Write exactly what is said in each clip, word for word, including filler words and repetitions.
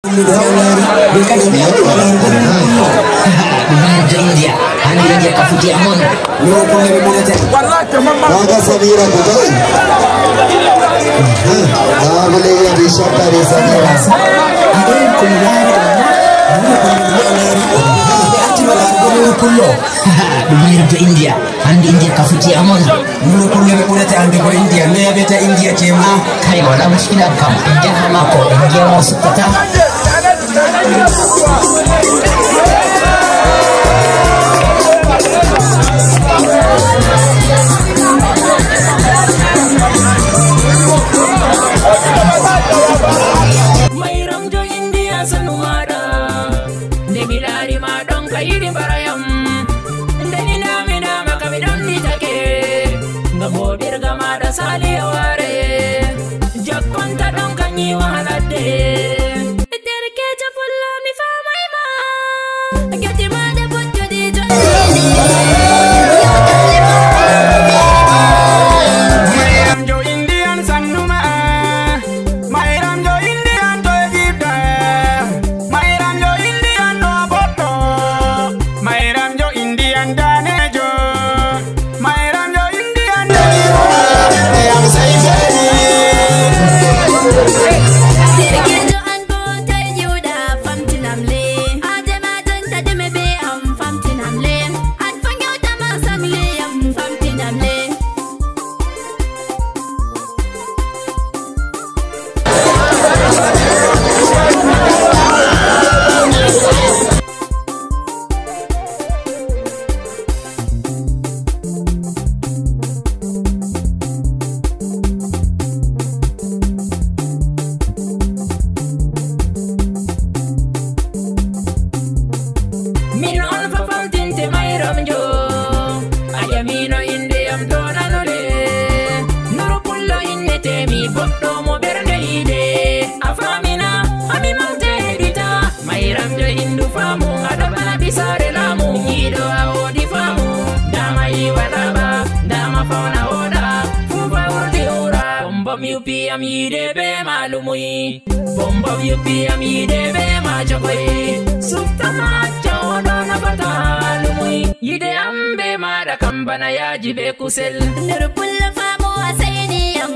Ɗum mayirjo India, hannde India ka foti amon. Kaga Samira ko tawi. Babu ne ya bi shakka ne Samira. Aɗon ko mi laari ɗum na? Ɓe arti ma laarugo Nuuru Pullo. Ɗum mayirjo India, hannde India ka foti amon. Nuuru Pullo ɓe ɓurata anndugo India, no yaɓeta India tema? Kay wala muskila kam, en jaha maako, en ngiya mo sukkata. Mayramjo India sanu maɗa, nde mi laari ma ɗon ka yiɗi mbarayam. Nde ni naminama ka mi ɗon nitake, ngam hoɗirga maɗa sali o ware. Jakkonta ɗon ka nyiwa ladde. Derkejo pullo mi famay ma. Gati maɗa bojjodi jonni. Mayramjo Indian sannuma. Mayramjo Indian to Egypta. Mayramjo Indian no boɗɗo. Mayramjo Indian danejo. Mayramjo Indian danejo. Am sai feri. Derkejo an bo tawi juuɗa famtinam le. Adema jonta deme be am famtinam le. An fo ngewtama sangli am famtinam le. Min on fafaltinte Mayramjo. A ƴamino inde yam to nanole. Nuru Pullo innetemi, goɗɗo mo ɓernde yiide. A famina, hami mante heɗita. Mayramjo hindu faamu, aɗo bana bisare laamu. Yiɗo a wodi faamu. Dama yiwa laɓa, dama fauna woɗa. Fufa wurti ura. Bombom yupi am yiide be malumuyi. Bombom yupi am yiide be ma jogoyi. Sufta ma acca oɗo nafata lumuyi. Yiide am be maɗa kam bana yaaji be kusel. Nuru Pullo faamu a seyni yam.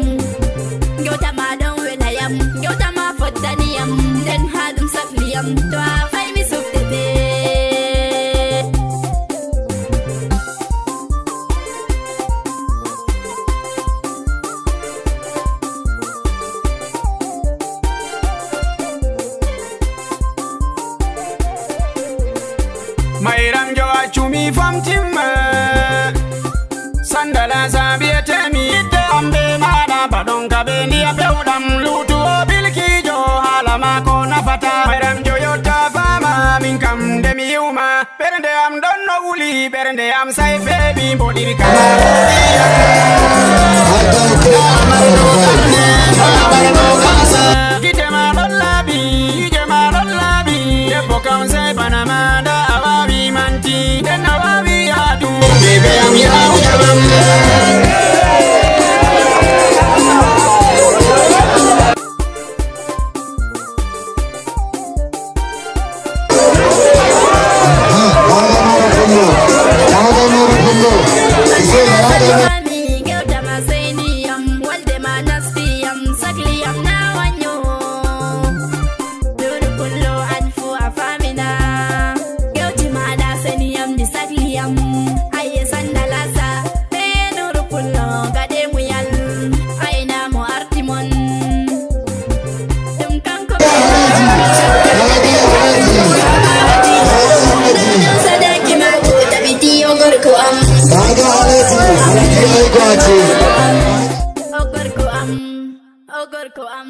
Ngewta ma ɗon wela yam. Ngewta ma fottani yam. Nden ha ɗum sakli yam. To a fay mi suftete. Mayramjo accu mi famtimma. Sandala sa mbiyetemi yiɗde am be maɗa baɗon ka be ndiya pewɗam lutu o bilkijo hala mako nafata. Mayramjo yotta fama min kam nde mi yiwma. Ɓernde am ɗon no wuli, ɓernde am sai feebi mboɗirka. Gite ma ɗon laaɓi, gite ma ɗon laaɓi. Debbo kam sai bana ma, nda a wawi manti, nden a wawi yaadu. Bebe am yawu jabam. Mami, ngewta ma seyni yam, walde ma nasti yam, sakli yam na wanyo. Nuru Pullo an fu a famina. Ngewti ma da seyni yam, di sakli yam. Aye sandalasa. Be Nuru Pullo gade muyal. Ayna mo arti mon. Ɗum kanko. Sadaki ma ko tabiti o gorko am. O gorko am. O gorko am.